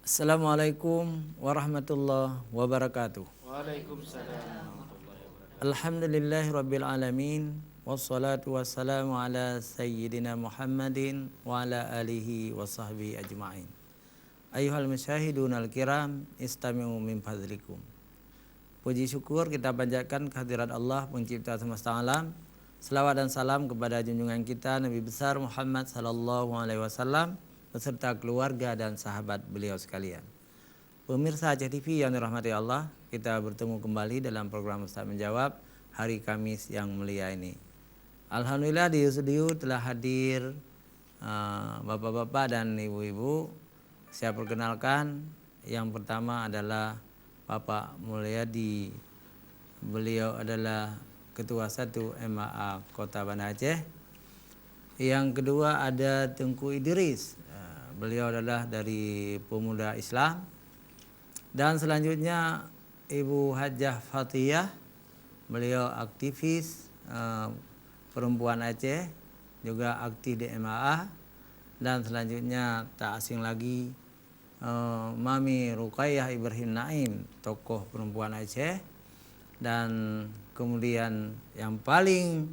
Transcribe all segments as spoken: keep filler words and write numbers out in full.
Assalamualaikum warahmatullahi wabarakatuh. Waalaikumsalam warahmatullahi wabarakatuh. Alhamdulillahirabbil alamin, wassalatu wassalamu ala sayyidina Muhammadin wa ala alihi wa sahbihi ajma'in. Ayyuhal musyahidunal kiram, istami'u min fadlikum. Puji syukur kita panjatkan kehadirat Allah, Pencipta semesta alam. Selawat dan salam kepada junjungan kita, Nabi Besar Muhammad sallallahu alaihi wasallam, beserta keluarga dan sahabat beliau sekalian. Pemirsa Aceh T V yang dirahmati Allah, kita bertemu kembali dalam program Ustaz Menjawab hari Kamis yang mulia ini. Alhamdulillah, di studio telah hadir, ah, bapak-bapak dan ibu-ibu. Saya perkenalkan, yang pertama adalah Bapak Mulyadi. Beliau adalah Ketua Satu M A A Kota Banda Aceh. Yang kedua ada Teungku Idris. Ah, beliau adalah dari Pemuda Islam. Dan selanjutnya Ibu Hajah Fatiyah. Beliau aktivis, ah, perempuan Aceh, juga aktif di M A A. Dan selanjutnya tak asing lagi, eh, Mami Ruqayyah Ibrahim Naim, tokoh perempuan Aceh, dan kemudian yang paling,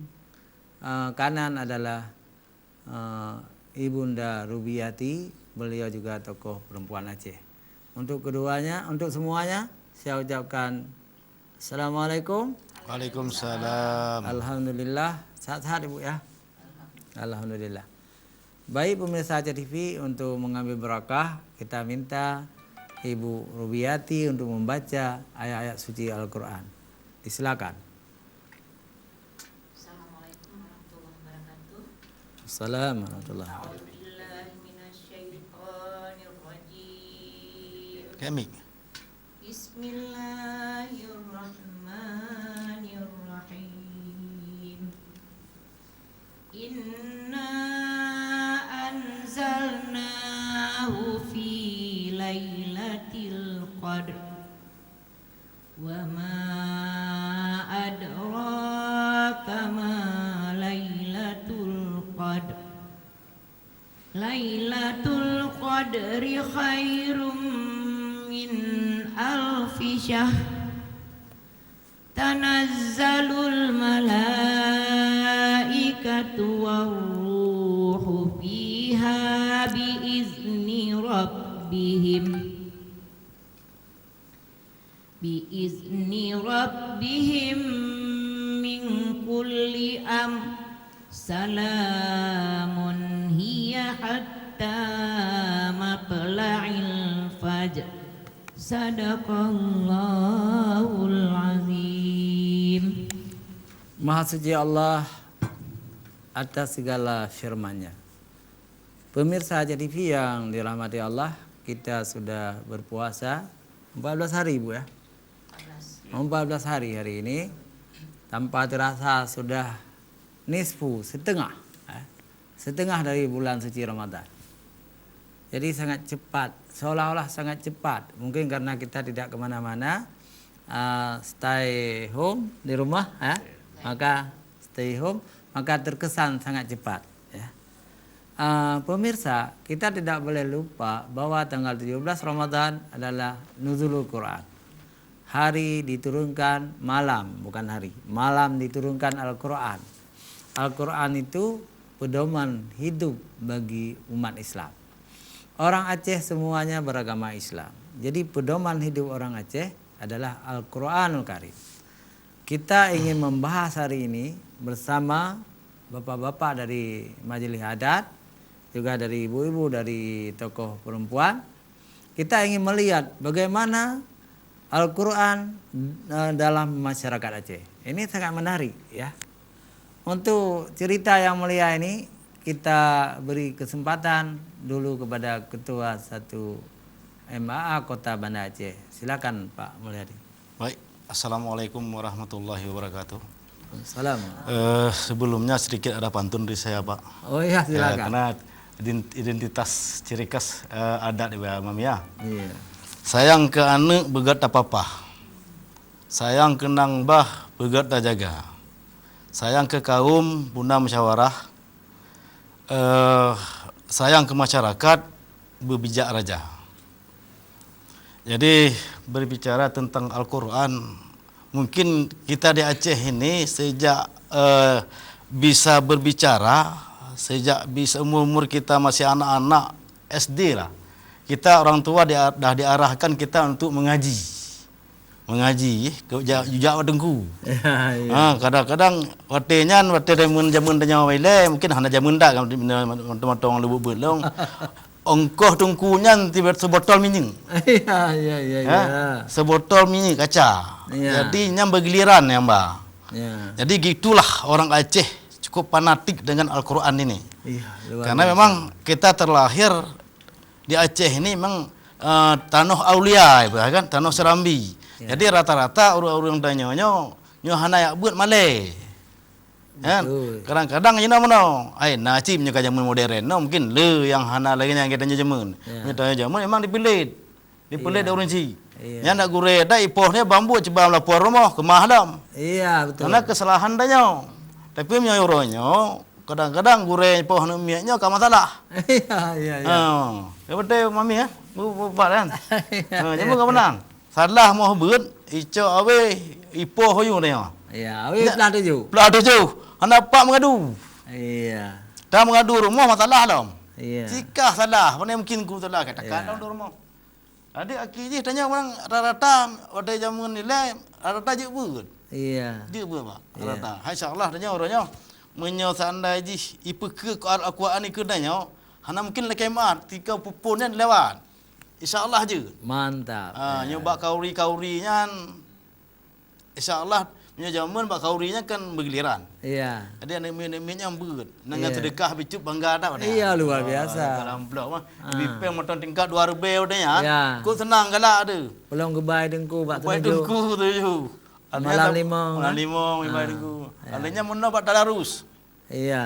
eh, kanan adalah, eh, Ibunda Rubiati, beliau juga tokoh perempuan Aceh. Untuk keduanya, untuk semuanya, saya ucapkan Assalamualaikum. Waalaikumsalam. Alhamdulillah, sehat-sehat Ibu ya. Alhamdulillah. Baik pemirsa Aceh T V, untuk mengambil barakah, kita minta Ibu Rubiati untuk membaca ayat-ayat suci Al-Quran. Disilakan. Assalamualaikum warahmatullahi wabarakatuh. Assalamualaikum warahmatullahi wabarakatuh. A'udzubillahi minasyaitonirrajim. Kemik. Bismillahirrahmanirrahim. Inna anzalnahu fi lailatul qadr. Wa ma adraka ma lailatul qadr. Lailatul qadri khairum min alfi syahr. Tanazzalul malaikatu warruhu fiha biizni rabbihim. Biizni rabbihim min kulli amr. Salamun hiya hatta matla'il fajr. Sadaqallahul azim. Maha suci Allah atas segala firman-Nya. Pemirsa Aceh T V yang dirahmati Allah, kita sudah berpuasa empat belas hari, Bu, ya? Empat belas hari hari ini, tanpa terasa sudah nisfu, setengah, eh, setengah dari bulan suci Ramadan. Jadi sangat cepat, seolah-olah sangat cepat. Mungkin karena kita tidak kemana-mana, ah, stay home di rumah, eh, maka stay home, maka terkesan sangat cepat, ya. Ah, pemirsa, kita tidak boleh lupa bahwa tanggal tujuh belas Ramadan adalah Nuzulul Quran. Hari diturunkan malam, bukan hari. Malam diturunkan Al-Quran. Al-Quran itu pedoman hidup bagi umat Islam. Orang Aceh semuanya beragama Islam. Jadi pedoman hidup orang Aceh adalah Al-Quranul Karim. Kita ingin membahas hari ini bersama bapak-bapak dari Majelis Adat, juga dari ibu-ibu dari tokoh perempuan. Kita ingin melihat bagaimana Al-Quran, eh, dalam masyarakat Aceh. Ini sangat menarik, ya. Untuk cerita yang mulia ini, kita beri kesempatan dulu kepada Ketua Satu M A A Kota Banda Aceh. Silakan, Pak Mulyadi. Baik, Assalamualaikum warahmatullahi wabarakatuh. Salam. Eh, sebelumnya sedikit ada pantun dari saya, Pak. Oh iya, eh, silakan. Karena ident-, identitas ciri khas, eh, adat di Mami, ya. Iya. Sayang ke aneuk beugat tapapah. Sayang keu nang bah beugat tajaga. Sayang keu kawöm puna musyawarah. Eh, sayang keu masyarakat beubijak raja. Jadi, berbicara tentang Al-Quran, mungkin kita di Aceh ini sejak, eh, bisa berbicara, sejak bisa umur-umur kita masih anak-anak S D lah, kita orang tua dia-, dah diarahkan kita untuk mengaji. Mengaji, eh, ke, ja-, jak bak teungku. Ya, ya. Ha, kadang-kadang watèe nyan, watèe jameun, jameun tanyoe ilèe, mungkin hana jameun dak kan, mantong-mantong lubuk beut lom. Ongkoh teungku nyan tiba sebotol minyeuk. Iya, iya, iya, Ha? iya. Sebotol minyeuk kaca. Iya. Jadi, nyan bergiliran nyan ba. Iya. Jadi, gitulah orang Aceh cukup fanatik dengan Al-Quran ini. Iya, luar Karena biasa. memang kita terlahir di Aceh ini memang, eh, tanoh aulia, ibarat kan, tanoh Serambi. Iya. Jadi, rata-rata ureueng-ureueng tanyoe nyoe, nyoe hana jak beuet malèe. Kan? Betul. Kadang-kadang jinoe meunoe, ai, na cit meunyoe ka jameun modern, nyoe mungkin le nyang hana lagèe nyan geutanyoe jameun. Ya. Meunyoe tanyoe jameun memang dipeulet. Dipeulet Iya. ureueng cit. Iya. Nyan nak gurèe dak ipoh nyan bambu cuba lapor rumoh keumah lom. Iya, betul. Karena kesalahan tanyoe. Tapi meunyoe uroe nyoe, kadang-kadang gurèe ipoh aneuk miet nyoe ka masalah. Iya, iya, iya. Ha. Ya betul mami ya. Bu, bu, buat kan? Iya. Ha, jameun ka meunan. Salah moh beuet, icok awé, ipoh yu nyoe. Iya, awé Nyak, pelah tuju. pelah tuju. Hana pak mengadu. Iya. Dah mengadu rumoh masalah lom. Iya. Jika salah, mana mungkin ku salah, katakan Iya. lom di rumoh. Jadi aki jih tanyoe orang rata-rata, watèe jameun ilèe, rata-rata jeuet beuet. Iya. Jeuet beuet, Pak. Iya. Rata. Hai, insya Allah tanyoe uroe nyoe. Meunyoe seandai jih ipeukeue Al-Quran ikeue tanyoe, hana mungkin lakèe maat, tika pupun nyan lewat. Insya Allah jeuet. Mantap. Ah, Ya. nyoe bak kauri-kauri nyan, insya Allah, meunyoe jameun bak kauri nyan kan bergiliran. Iya. Jadi aneuk miet-aneuk miet nyan beuet. Nang Iya. sedekah bicup bangga dak pada. Iya, luar biasa. Dalam blok mah. Ah. Lebih peng mantong tingkat dua ribèe udah nyan. Ya. Kok senang galak tu. Pelong geubai teungku bak Geubai teunujok. teungku tu ju. Malam limong, Malam kan? limong, geubai Ah, teungku. ya. Alèh nyan meunoe bak tadarus. Iya.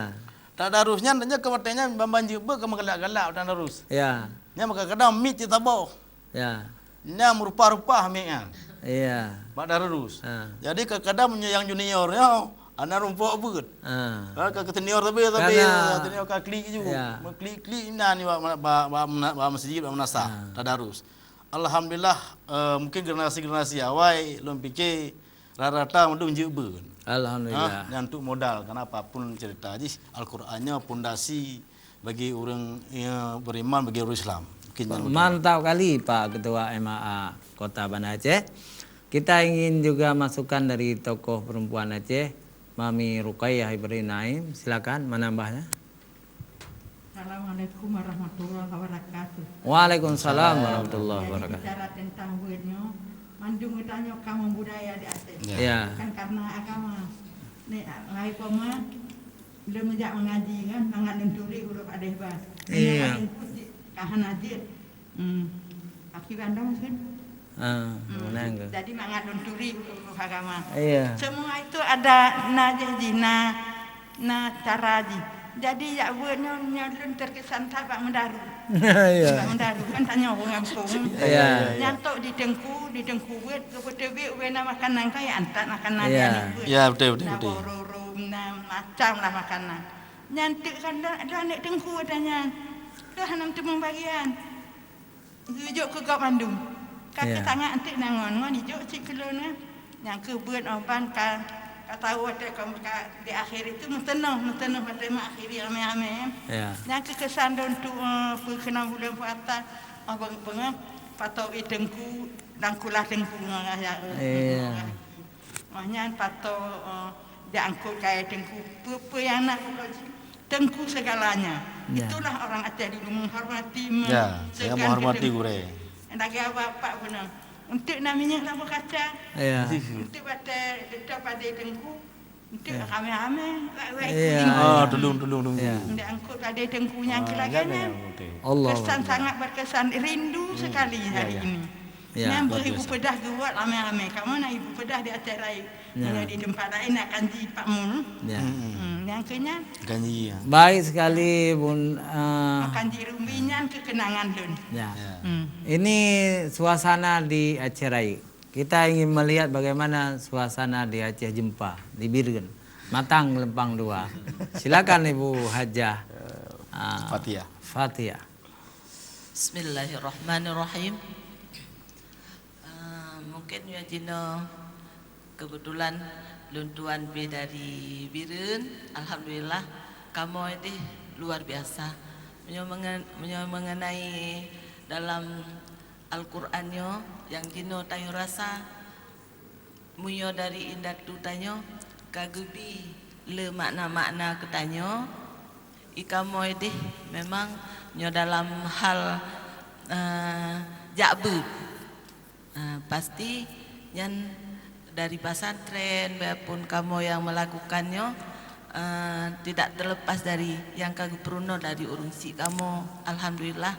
Tadarus nyan tanyoe keu watèe nyan ban-ban jeuet beuet ka meugalak-galak tadarus. Iya. Nyan maka kadang mic cit saboh. Iya. Nyan meurupah-rupah mic nyan. Iya. Bak tadarus. Ha. Jadi kadang-kadang meunyoe nyang junior nyoe, hana rumpok beuet. Ha. Ka, ka senior sabe, sabe, Karena senior ka klik ju. Iya. Meuklik-klik inan bak, bak, bak, bak meuseujid, bak meunasah, Ha. tadarus. Alhamdulillah, eh, mungkin generasi-generasi awai lôn pike rata-rata mandum jeuet beuet. Alhamdulillah. Ha, nyan untuk modal, karena apapun cerita jih, Al-Quran nyoe pondasi bagi ureueng, ya, beriman, bagi ureueng Islam. Mungkin nyan betul. Mantap kali, Pak Ketua M A A Kota Banda Aceh. Kita ingin juga masukan dari tokoh perempuan Aceh, Mami Ruqayyah Ibrahim Naim. Silakan menambahnya. Assalamualaikum warahmatullahi wabarakatuh. Waalaikumsalam warahmatullahi Jadi, wabarakatuh. bicara tentang beuet nyoe, mandum geutanyoe ka meubudaya di Aceh. Ya. Ya. Bukan karena agama. Ni, hai poma, lôn meujak mengaji kan, mangat lôn turi huruf alif ba. Iya. Meunyoe ka lôn putih, ka hana jeuet. Hmm. Aki bandong kan? Ah, Hmm. menang ke? Jadi mangat lôn turi huruf-huruf agama. Iya. Semua itu ada na jih jih, na, na cara jih. Jadi jak beuet nyoe, nyoe lôn terkesan that bak meudaru. Iya. Bak meudaru kan tanyoe ureueng gampông. Iya, iya, iya. Nyan tok di teungku, di teungku beuet, geupeuteubiet ubena makanan kan ya antat makanan Iya. di aneuk beuet. Ya, betul, betul, Na betul. bororo, na macam lah makanan. Nyan teuk kan dah, dah aneuk teungku dah nyan. Dah hana meuteumé bagian. Geujok keu gob mandum. Ka Ya. keutangat enteuk na ngon, ngon ijok cit keu lôn nyan. Nyang keu beuet oban ka, ka tahu watèe ka, ka di akhir itu meuteunoh, meuteunoh watèe meuakhiri ramé-ramé. Ya. Nyang keu keusan lôn tu, eh, peu keunan buleuen puasa, oh, beng-, beungoh, patok ie teungku, dan kulah teungku ngon raya, eh, Iya. ngon raya. Mah nyan pato, eh, jak angkot kayèe teungku. Peue-peue nyang na uroe jih, teungku segalanya. Ya. Itulah orang Aceh dulu menghormati, Ya, saya menghormati gurèe. Lagèe bapak beuna. Enteuk na minyeuk lampu kaca. Ya. Enteuk watèe leutok padé teungku. Enteuk Ya. ramé-ramé, wak-wak Iya. ikut. Ah, tulung, tulung, tulung. Ya. Enteuk angkot padé teungku nyang Ah, keu lagèe nyan. Allah. Kesan sangat berkesan, rindu sekali Ya, hari ya. ini. Ya. Nyang Luar beu ibu biasa. peudah geuwat ramé-ramé. Kamoe na ibu peudah di Aceh Rayeuk. Ya. Meunyoe di teumpat laén akan ji Pak Mul. Ya. Hmm, nyang keu nyan. Akan ji, ya. Baik sekali, Bun, eh, Akan ji Rumbi nyan keu kenangan lôn. Ya. Ya. Hmm. Ini suasana di Aceh Rayeuk. Kita ingin melihat bagaimana suasana di Aceh Jempa, di Bireuen. Matang Leumpang dua. Silakan Ibu Hajah, ah, Fathiah. Fathiah. Bismillahirrahmanirrahim. Mungkin nyoe jinoe kebetulan lôn tuan pi dari Bireuen, alhamdulillah kamoe deh luar biasa. Meunyoe mengen-, meunyoe mengenai dalam Al-Quran nyoe nyang jinoe tanyoe rasa, meunyoe dari indatu tanyoe ka geubi le makna-makna keu tanyoe, i kamoe deh memang nyoe dalam hal, eh, jak beuet. Ah, pasti nyan dari pesantren, biarpun kamoe nyang melakukan nyoe, eh, tidak terlepas dari nyang ka geupeurunoe dari ureuëng syiek kamoe. Alhamdulillah.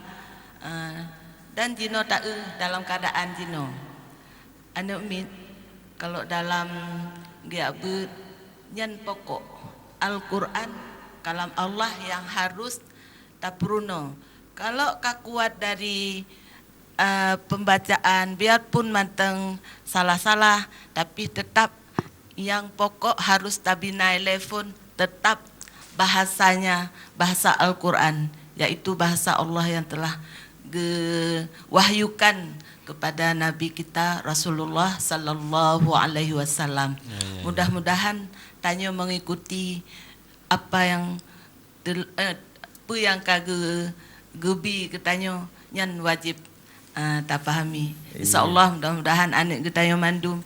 Eh, dan jinoe taeu dalam keadaan jinoe. Aneuk miet, kalau dalam geujak beuet, nyan pokok. Al-Quran, kalam Allah nyang harus tapeurunoe. Kalau ka kuat dari eh, pembacaan, biarpun mantong salah-salah, tapi tetap nyang pokok harus tabina lé phon tetap bahasanya, bahasa Al-Quran, yaitu bahasa Allah yang telah gewahyukan kepada Nabi kita Rasulullah sallallahu alaihi wasallam. Ya, ya, ya. Mudah-mudahan tanyoe mengikuti apa yang Tel-, eh, peue nyang ka geu-, geubi geutanyoe nyan wajéb, eh, tapahami. Iya. Insya Allah, mudah-mudahan aneuk geutanyoe mandum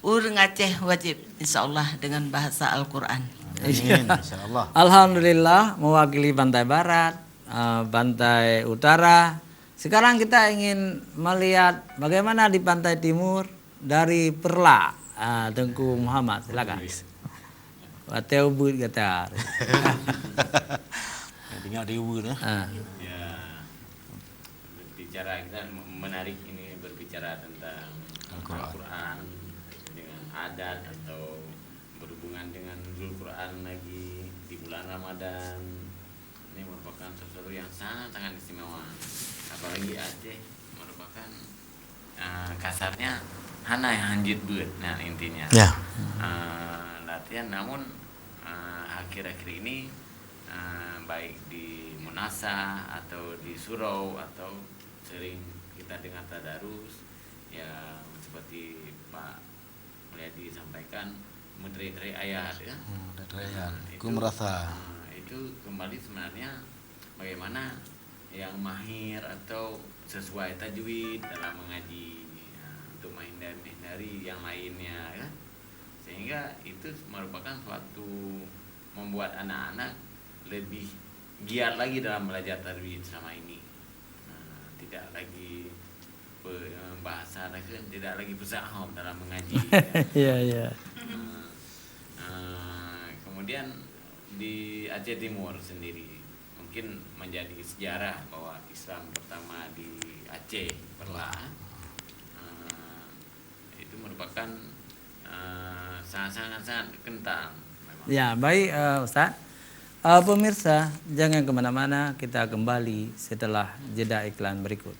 ureuëng Aceh wajéb, insya Allah, dengan bahasa Al-Quran. Amin, insya Allah. Alhamdulillah, mewakili Pantai Barat, eh, Pantai Utara. Sekarang kita ingin melihat bagaimana di Pantai Timur. Dari Perla, ah, Teungku Muhammad, silakan. Watée ubit gata. Tinggal di ubit, eh. Ah. Ya, berbicara kita menarik ini, berbicara tentang Al-Quran. Al-Quran dengan adat atau berhubungan dengan Zulquran lagi di bulan Ramadan. Ini merupakan sesuatu yang sangat-sangat istimewa. Apalagi Aceh merupakan, eh, kasarnya hana nyang hanjeuet beuet, nah, intinya. Ya. Eh, latihan, namun, eh, akhir-akhir ini, eh, baik di Munasah atau di surau atau sering kita dengar tadarus, ya, seperti Pak Mulyadi sampaikan, meuteureh-teureh ayat, ya. Hmm, meuteureh-teureh ayat. Nah, ku itu, merasa. Ah, itu kembali sebenarnya bagaimana yang mahir atau sesuai tajwid dalam mengaji, ya, untuk menghindari, menghindari yang lainnya, ya. Sehingga itu merupakan suatu membuat anak-anak lebih giat lagi dalam belajar tajwid selama ini. Nah, tidak lagi pe-, eh, bahasa nakheun tidak lagi peusahob dalam mengaji. Ya, ya. Eh, eh, kemudian di Aceh Timur sendiri mungkin menjadi sejarah bahwa Islam pertama di Aceh, Perla. Eh, itu merupakan, eh, sangat-sangat, sangat kental memang. Ya, baik, eh, Ustaz. Eh, pemirsa, jangan ke mana-mana, kita kembali setelah jeda iklan berikut.